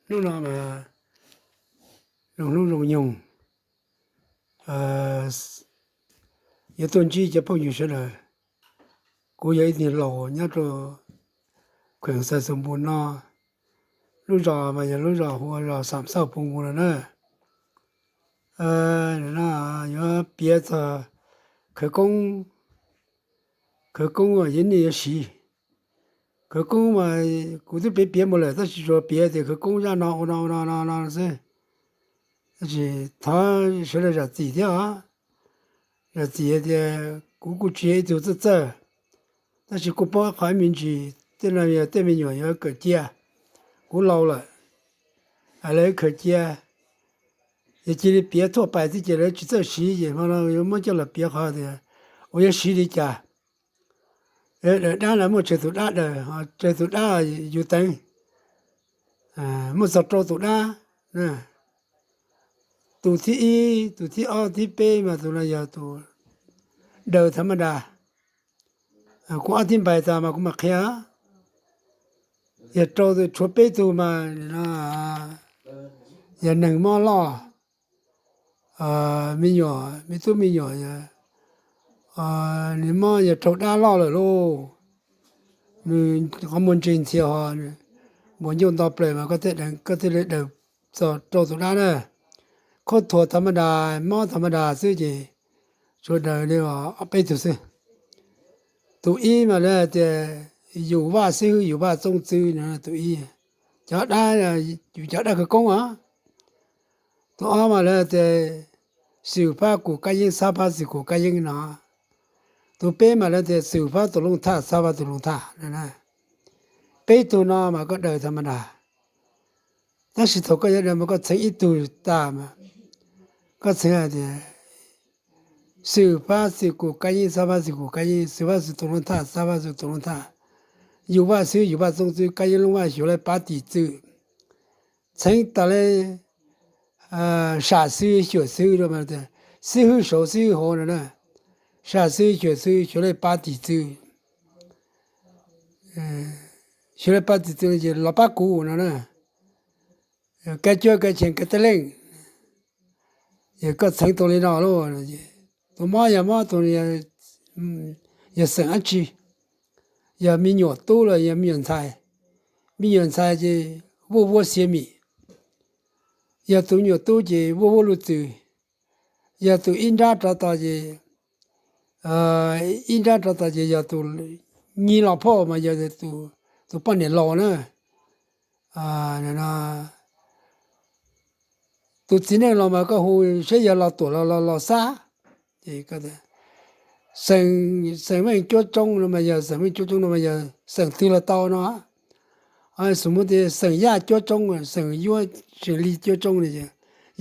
Hnub no mas zoo hnub zoo nyoog yuav tuaj ntsib cov phooj ywg sawv daws. Kuv yog ib tug laus nyob rau kheem Xais Xus Npus no, lub zos mas yog lub zos hu ua zos Xam Xauj Pus Npus no na. Yuav piav txog khawv koob, khawv koob uas nej yuav siv. Khawv koob mas kuv twb piav piav mus lawm tab sis tsuas piav tias khawv koob zaj no ua no ua no no no xwb. Tab sis thov sawv daws zam txim thiab os. Zam txim hais tias kuv kuj tsis yog ib tug txawj txawj, tab sis kuj paub qhov ib me ntsis, tej no yog tej me nyuam yuav kawm cia. Kuv laus lawm, lawv kawm cia, yog cia li piav thuaj pais xwb ces lawv tsis txawj siv ces hmo no yuav muab coj los piav qhov tias uas yuav siv li cas. Daws dab los muaj tsawg tus dab daws, tsawg tus dab yus teev, muaj txog rau tus dab. Tus thib ib, tus thib ob, thib peb mas tus no yog tus daws thav ma das. Kuv ob thib npais tas mas kuv mam qhia. Yog rau, tshuav peb tug mas yog neeg mob loj, me nyuam, me tub me nyuam, nws mob yog raug dab loj lawm lauj. Nws qhov muag ntse ntxhias ho, npuas ncauj nto plaws mas koj thiaj li daws txog rau tus dab na. Khaub thuas thav ma das, mob thav ma das xwb ces tsuas daws li ob peb tug xwb. Tus ib mas lawv tias yus vaj xib hwb yus vaj txoob txwb no tus ib, cov dab, yus cov dab khawv koob os. Tus ob mas lawv tias xwm fab kus kab yeeb, xab fab xwm kus kab yeeb no. Tus peb mas lawv tias xwm fab tus looj thaj, xab fab tus looj thaj. Peb tug no mas koj daws thav ma das. Tab sis thaum koj yuav daws mas koj txheev ib tug tas mas koj txheev hais tias xwm fab xwm kus kab yeeb, xab fab xwm kus kab yeeb, xwm fab xwm tus looj thaj, xab fab xwm tus looj thaj, yus vaj xib hwb yus vaj txoob txwb, kab yeeb looj vaj xyuas laij pab tim txwm. Txheev tas li sam xib xyuam xib hwb, xib hwb saud xib hwb hauv no na. Sam xib xyuam xib hwb xyuas laij pab tim txwm, xyuas laij pab tim txwm ces los pab kuv no na. Kav cuab kav cheem kav teb leej, koj txheev tau li no lauj. Tus mob yog mob tus, yog xeem dab tsi? Yog me nyuam tub los yog me nyuam ntxhais? Me nyuam ntxhais ces vuaj vuab xiav mim, yog tus me nyuam tub ces vuaj vuab luj txwm, yog tus ib nrab rov tos ces, ib nrab rov tos ces yog tus nyiv los phauj mas yog tus poj niam laus na. Tus txiv neej los mas koj hu saib yog Los Tuam los Los Xab. Xeem, xeem Veej Cuab Tsoob no mas yog xeem Veej Cuab Tsoob no mas yog xeem twg los tau no. Xum muv tias xeem Yaj Cuab Tsoob, xeem Yuab, xeem Lis Cuab Tsoob no,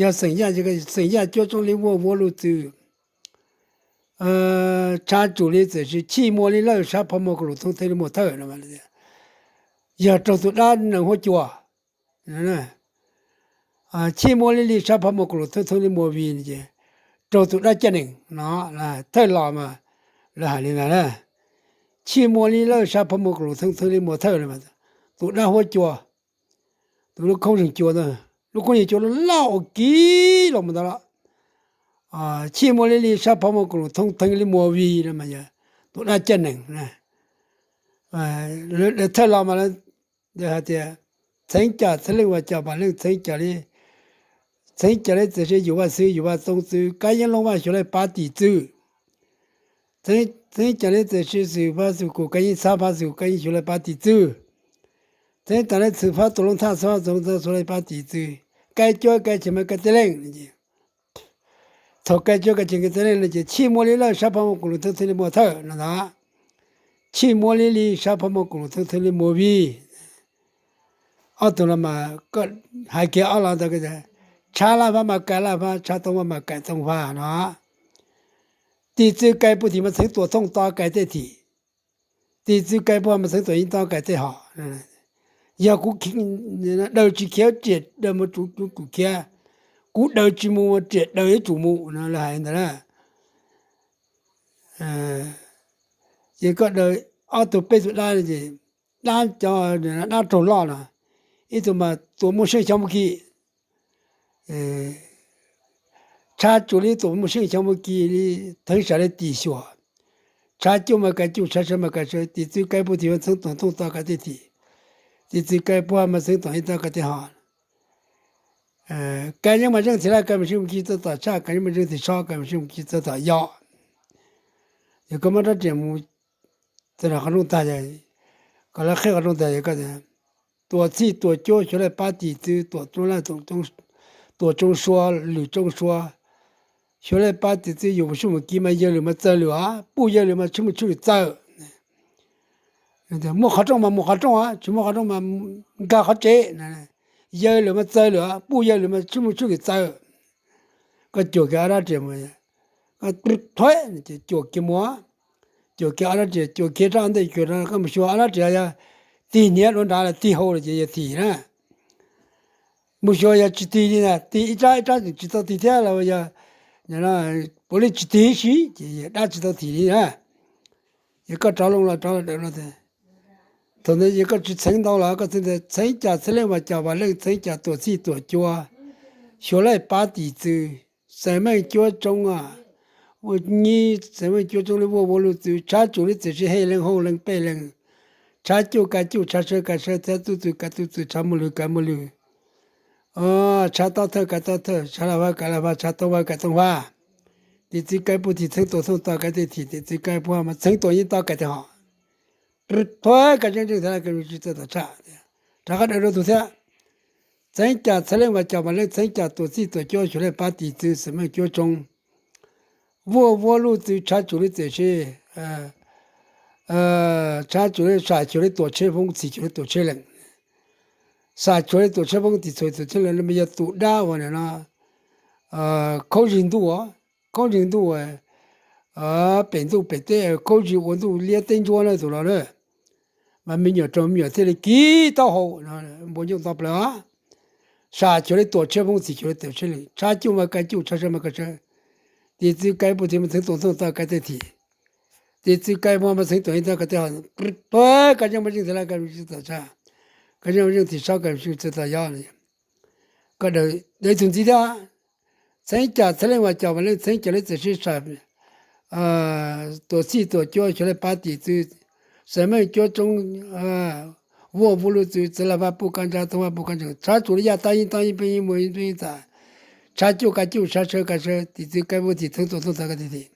yog xeem Yaj, xeem Yaj Cuab Tsoob li vuaj vuab luj txwm, tshav tsum li txawm sis chij muaj li lawj sab phab muaj kaus lus thoob thawj li muaj thawj no. Yog raug tus dab nees huab cua, chij muaj li li sab phab muaj kaus lus thoob thawj li muaj vij no ces raug tus dab caj nees no. Thawj los mas lawv hais li ntawd na, chij muaj li lawj sab phab muaj kaus lus thoob thawj li muaj thawj, tus dab huab cua, tus lub khaub zeeg cua ntawd, lub khaub zeeg cua loj loj uas kiv los mus ntawd los, chij muaj li li sab phab muaj kaus lus thoob thawj li muaj vij no mas yog tus dab caj nees. Thawj los mas hais tias txheev cam txheev leej vas cam vam leej, txheev cam li, txheev cam li txawm sis yus vaj xib yus vaj txoob txwv, kab yeeb looj vaj xyuas laij pab tim txwm. Txheev cam li txawm sis xwm fab xwm kus kab yeeb, xab fab xwm kus kab yeeb xyuas laij pab tim txwm. Txheev tas li xwm fab tus looj thaj, xab fab tus looj thaj xyuas laij pab tim txwm. Kav cuab kav cheem mas kav teb leej. Thaum kav cuab kav cheem kav teb leej no ces chij muaj li lawj sab phab muaj kaus lus thoob thawj li muaj thawj no ntag. Chij muaj li li sab phab muaj kaus lus thoob thawj li muaj vij. Ob tug no mas hais kiag ob los ntawd, tshav laj fab mas kav laj fab, tshav tooj fab mas kav tooj fab no. Tim txwv kav puag tim mas txheev tuam thooj to kav tej thim. Tim txwv kav puag mas txheev tuam yeeb to kav tej hom. Yog kuv daws tsis khiav riam daws mus, kuv khiav, kuv daws tsis mus riam daws yuav tsum mus no lawv hais ntawd na. Ces koj daws ob tug peb tug dab, dab cov dab raug loj no, ib tug mas tuam muaj seej xyov muaj ki, tshav tsuas li tuam muaj seej xyov muaj ki li, theev sam li tim xyuas, tshav cuj mas kav cuj, tshav sawv mas kav sawv, tim txwv kav puj tim mas txheev tuam thooj toj kav tej thim, tim txwv kav puj mas txheev tuam yeej toj kav tej hom. Kav yeeb mas zeej thim laj, kav mas seej mas ki txawj tom tshaj, kav yeeb mas zeej thim sob, kav mas seej mas ki txawj tom yos. Yog koj muab rab riam mus txog qhov rooj tag, koj lawv qhib qhov rooj tag, tuam txhij tuam cuab xyov laj pab tim txwv, tuam tsoo laj, tuam tsoo sua, lwm tsoo sua, xyov laj pab tim txwv, yus mus sub mus kiv mas yawg lwm mas txawg lwm os, puj yawg lwm mas tshwj mus tshwj lwm txawg. Muaj qhov rooj mas mus qhov rooj os, tsis muaj qhov rooj mas nkag qhov tsev. Yawg lwm mas txawg lwm os, puj yawg lwm mas tshwj mus tshwj lwm txawg. Koj cuam kiag ob rab riam, koj thuav cuam kiag mus, cuam kiag ob rab riam, cuam kiag rab ntej, cuam koj mus xyuas ob rab riam yog tig hniav dua nrad los tig hauv los ces yog thim na. Mus xyuas yog tsis tig li na, tig ib rab ib rab tsis tau tig thiab los yog puav leej tsis tig ib si ces yog dab tsis tau thim li na. Yog koj rov loo los rov los daws los, thaum ntawd yog koj tsis txheev ntau los koj txheev tias txheev cas txheev leej vas cas vas leej, txheev cas tuam txhij tuam cua xyov laj pab tim txwv, xeem meej cuab tsoob, nyib xeem meej cuab tsoob li vuaj vuag luj txwv, tshav tsuas li txwm sib hej leej hauj leej pej leej, tshav cuj kav cuj, tshav sawv kav sawv, txheev tub txwv kav tub txwv, tshav muaj lwg kav muaj lwg, tshav tob thawj kav tob thawj, tshav laj vab kav laj vab, tshav tooj vab kav tooj vab. Tim txwv kav puj tim txheev tuam thooj toj kav tej thim, tim txwv kav puj mas txheev tuam yeej toj kav tej hom. Thuav kav zeeb zeej thim laj, kav mas seej mas ki txawj tom tshaj, rov qab daws rau tus thiab. Txheev cas txheev leej vas cas vas leej, txheev cas tuam txhij tuam cuab xyov laj pab tim txwv, xeem meej cuab tsoob, vuaj vuag luj txwv, tshav tsuas li txwm sib, tshav tsuas li sam xyov li tuam tsheb voob, txhim xyov li tuam tsheb leej. Sam xyov li tuam tsheb voob, txhim xyov li tuam tsheb leej no mas yog tus dab uas no khaub zig ntuj, khaub zig ntuj, pem ntuj pem teb, khaub zig ua ntuj liab teb ntsuab na tus no na. Mas me nyuam raug me nyuam thiaj li kiv taub hau, npua ncauj nto plaws. Sam xyov li tuam tsheb voob, txhim xyov li tuam tsheb leej, tshav cuj mas kav cuj, tshav sawv mas kav sawv. Tim txwv kav puj tim mas txheev tuam thooj toj kav tej thim, tim txwv kav puj mas txheev tuam yeej toj kav tej hom. Thuav kav zeeb mas zeej thim laj, kav mas seej mas ki txawj tom tshaj, kav zeeb mas zeej thim sob, kav mas seej mas ki txawj tom yos. Koj daws ib tug ntxiv thiab. Txheev cas txheev leej vas cas vas leej, txheev cas li txwm sib sam, tuam txhij tuam cuab xyov laj pab tim txwv, xeem meej cuab tsoob, vuaj vuag luj txwv, txheev laj vab puj kab ntsa, tooj vab puj kab ntsees, tshav tsuas li yaj tab yeej tab yeej peb yeej muaj yeej peb yeej txam, tshav cuj kav cuj, tshav sawv kav sawv, tim txwv kav puj tim txheev tuam thooj toj kav tej thim,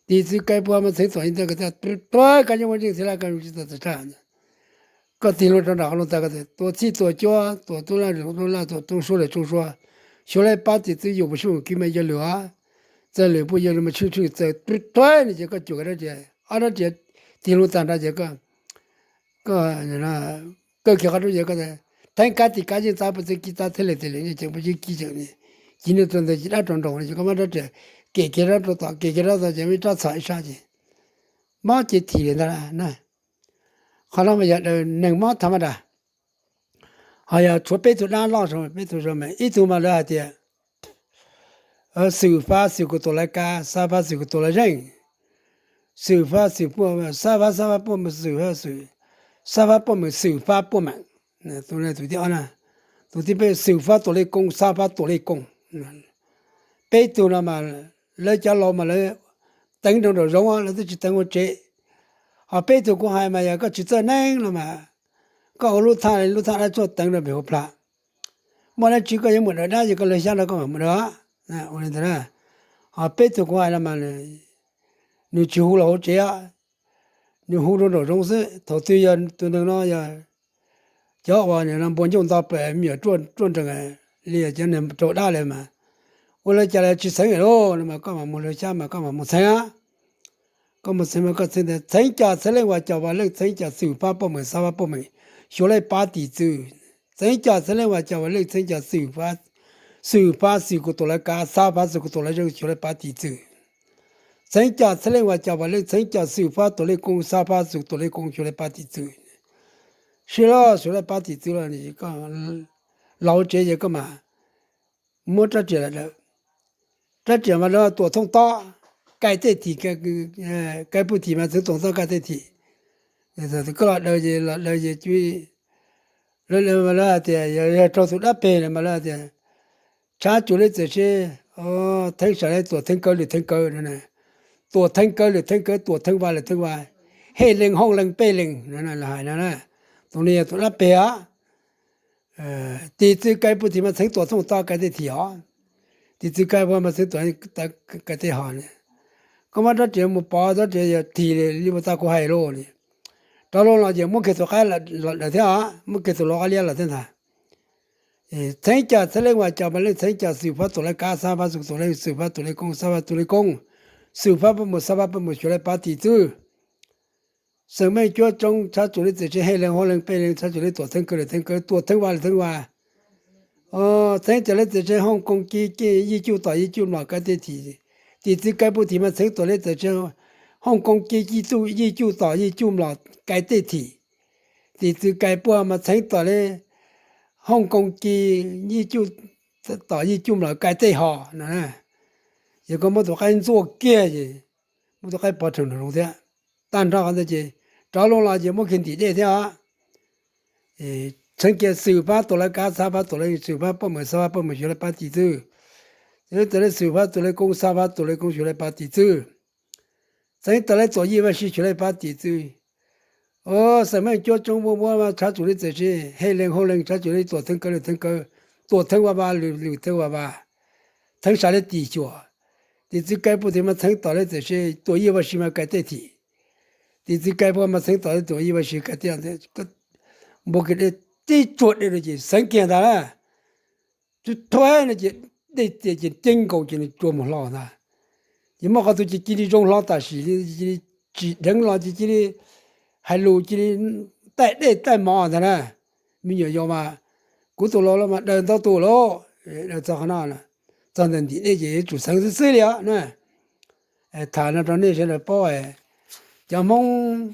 tim txwv kav puj mas txheev tuam yeej toj kav tej, thuav kav zeeb mas zeej thim laj, kav mas seej mas ki txawj tom tshaj. Koj tig loo rau nram qhov rooj tag, koj tias tuam txhij tuam cuab, tuam tsoo laj, tuam tsoo sua, lwm tsoo sua, xyov laj pab tim txwv, yus mus sub mus kiv mas yawg lwm os, txawg lwm, puj yawg lwm mas tshwj tshwj txawg, thuav no ces koj cuam kiag rab riam, ob rab riam tig loo tag nrho ces koj, koj kiag qhov rooj ces koj theev kav tim kav yeej txav puj txeev kiv txav, theev leej tim leej yeej ceev puj txeev kiv ceev, ci nws rau ntawd ci dab rau nraud ces koj muab rab riam kem kiag rab rau tom, kem kiag rab tom ces muaj ib rab txhom ib sab ces mob ces thim li ntag na. Qhov no mas yog daws neeg mob tha ma das. Ho yog tshuav peb tug dab loj, peb tug zog mas ib tug mas lawv hais tias xwm fab xwm kuv tuam lawv kav, xab fab xwm kuv tuam lawv zeej. Xwm fab xwm, xab fab, xab fab puaj meem, xwm, xab fab puaj meem, xwm fab puaj meem. Tus thib ob, tus thib peb xwm fab tuam lej koob, xab fab tuam lej koob. Peb tug no mas lawv cov laus mas lawv teev rau nraum zoov, lawv twb tsis teev ua tsev. Ho peb tug kuv hais mas yog koj tsis txawj neeb no mas koj ua lub thaj, lub thaj dab tshuaj teev rau pem hauv plawv. Muaj dab tsi koj yuav muaj daws dab ces koj lawv xyab rau koj mam muaj daws. Ua li ntawd, ho peb tug kuv hais no mas nws tsis hu los hauv tsev, nws hu rau nraum zoov xwb. Thaum twg yog tus neeg no yog cov uas npua ncauj nto plaws, me nyuam ruaj nrees li cov neeg raug dab lawm mas ua li cas los tsis xeev lawm no mas koj mam mus lawv xyab mas koj mam mus txheev. Koj mus txheev mas koj txheev tias txheev cas txheev leej vas cas vas leej, txheev cas xwm fab puaj meem xab fab puaj meem, xyov laj pab tim txwv. Txheev cas txheev leej vas cas vas leej, txheev cas xwm fab xwm kuv tuam lawv kav, xab fab xwm kuv tuam lawv zeej, xyov laj pab tim txwv. Txheev cas txheev leej vas cas vas leej, txheev cas xwm fab tuam lej koob, xab fab xwm kuv tuam lej koob, xyov laj pab tim txwv. Sib laj xyov laj pab tim txwv los, los hauv tsev ces koj mam muab rab riam los daws. Rab riam mas lawv tuam thooj tob, kaij tej thim, kaij puj thim mas txheev tuam tob kaij tej thim. Koj los daws ces los daws ces Lawv hais tias yog raug tus dab peg no mas lawv hais tias tshav tsuas li txawm seb theeb sam li tuam theeb kaw lwm theeb kaw no, tuam theeb kaw lwm theeb kaw, tuam theeb vas lwm theeb vas, hej leeg hoob leeg pej leeg no lawv hais no na. Tus no yog tus dab peg os. Tis txwv kais puag tim mas txheev tuam thooj to kais tej thim os. Tis txwv kais puag mas txheev tuam kais tej hos. Koj muab rab riam mus pov rab riam yog thim li puag ta kuv hais lauj. Rov loo los ces muab kiag tus qaib los daws thiab os, muab kiag tus lau qaib liab los thiab ntag. Txheeb cam txheeb leej vas cam mas leej txheeb cam, xwm fab tuam li kav xab fab xwm tuam li, xwm fab tuam li koob xab fab tuam li koob, xwm fab paj mus xab fab paj mus xyuas li pab tim txwj. Xeem meej cuab tsoob tshav tsuas li txawm seb hej leeg hoob leeg pej leeg, tshav tsuas li tuam theeb kaw lwm theeb kaw, tuam theeb vas lwm theeb vas. Txheeb cam li txawm seb hooj koog ci yij cuj tom yij cuj mlom kais tej thim. Tim txwv kais puag tim mas txheev tuam li txawm seb hooj koog ci yij cuj tom yij cuj mlom kais tej thim. Tim txwv kais puag mas txheev tuam li hooj koog ci yij cuj tom yij cuj mlom kais tej hos no. Yog koj muab tus qaib ntxuaj kiag ces muab tus qaib pov rhees nraum zoov thiab. Tag nrho qhov ntawd ces rov loo los ces muab kiag ntim dej thiab os. Txheeb kiag xwm fab tuam li kav xab fab tuam li, xwm fab paj mus xab fab paj mus xyuas li pab tim txwj. Txheeb tawm li xwm fab tuam li koob xab fab tuam li koob xyuas li pab tim txwj. Txheeb tawm li tuam yij vaj si xyuas li pab tim txwj. Xeem meej cuab tsoob vuab vuab mas tshav tsuas li txawm seb hej leeg hoob leeg, tshav tsuas li tuam theeb kaw lwm theeb kaw, tuam theeb vas vas lwm theeb vas vas, theeb sam li tim xyuas. Tim txwv kais puag tim mas txheev tom li txawm seb tuam yij vaj si mas kais tej thim. Tim txwv kais puag mas txheev tom li tuam yij vaj si kais tej, npua kiag dej tib tsuag dej rau ces xeev kiag ntag na. Tsuag thuav no ces dej tias ces ceeb nkaus ces nws tsuag mus hlo ntag. Ces muaj qhov twg ces cia li zoo hlo tam sim li, cia li tsim dheev los ces cia li hais lus cia li taij dej taij mov ntag na. Me nyuam yaus mas kuv tus laus los mas daws ntau tus lauj, daws txog qhov no, txog ntawm ntim dej ces yuav tsum xeev xwb xwb li os na. Tham no rau nej sawv daws paub, cov Hmoob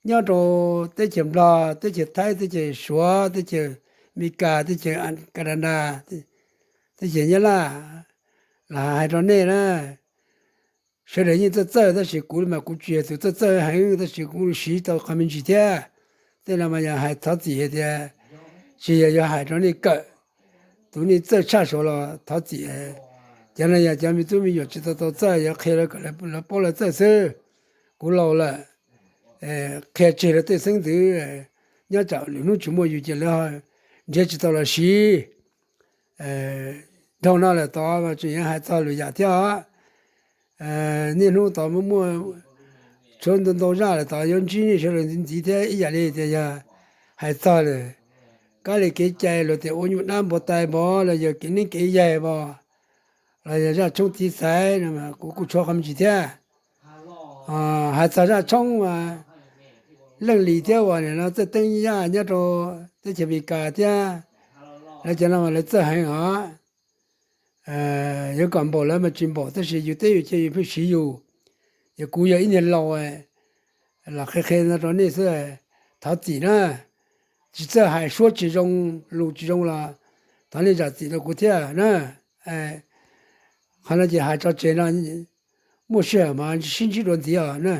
nyob rau teb chaws Nplog, teb chaws Thaib, teb chaws Suav, teb chaws Amelikas, teb chaws Kanadas, teb chaws Nyab Laj, los hais rau nej na, sawv daws yeej txawj txawj tab sis kuv mas kuv tsis yog tus txawj txawj heev tab sis kuv siv tau qhov me ntsis thiab. Tej no mas yog hais thov txim hais tias tsis yog yuav hais rau nej kawm, tus nej txawj tshaj saud los thov txim. Cov no yog cov me tub me nyuam tsis tau tau txawj, yuav qhia lawv kawm lawv paub lawv txawj xwb. Kuv laus lawm, qhia tseg lawv tej xeeb ntxwv, nyob tsam lwm hnub tsis muaj yus ces lawv nrhiav tsis tau los siv. Dhau no lawm tod mas tseem yuav hais txog lwm yam thiab os. Niaj hnub tod muaj muaj tshuav ntau ntau zaj lawm tod yuav ntsib nej sawv daws ntxiv ntxiv thiab ib yam li tias yog hais txog lawm, kab li kev cai luag tias ua nyuj dab npua tais npov los yog kev neeb kev yaig npov los yog zaj tshoob tiv xaiv no kuv kuj tshuav qhov me ntsis thiab. Hais txog zaj tshoob mas Leej Lis thiab uas nim no txawj teeb yaj nyob rau teb chaws Amelikas thiab, lawv cov no mas lawv txawj heev os. Yuav kom npaum lawv mas tsis npaum tab sis yus teb yus chaw yus pheej siv yus. Yog kuv yog ib niag laus los qhia qhia no rau nej xwb, thov txim na. Tsis txawj hais suab tsis zoo, lus tsis zoo los thov nej zam txim rau kuv thiab na. Qhov no ces hais tso tseg no, muaj sij hawm mas sib ntsib dua ntxiv os na.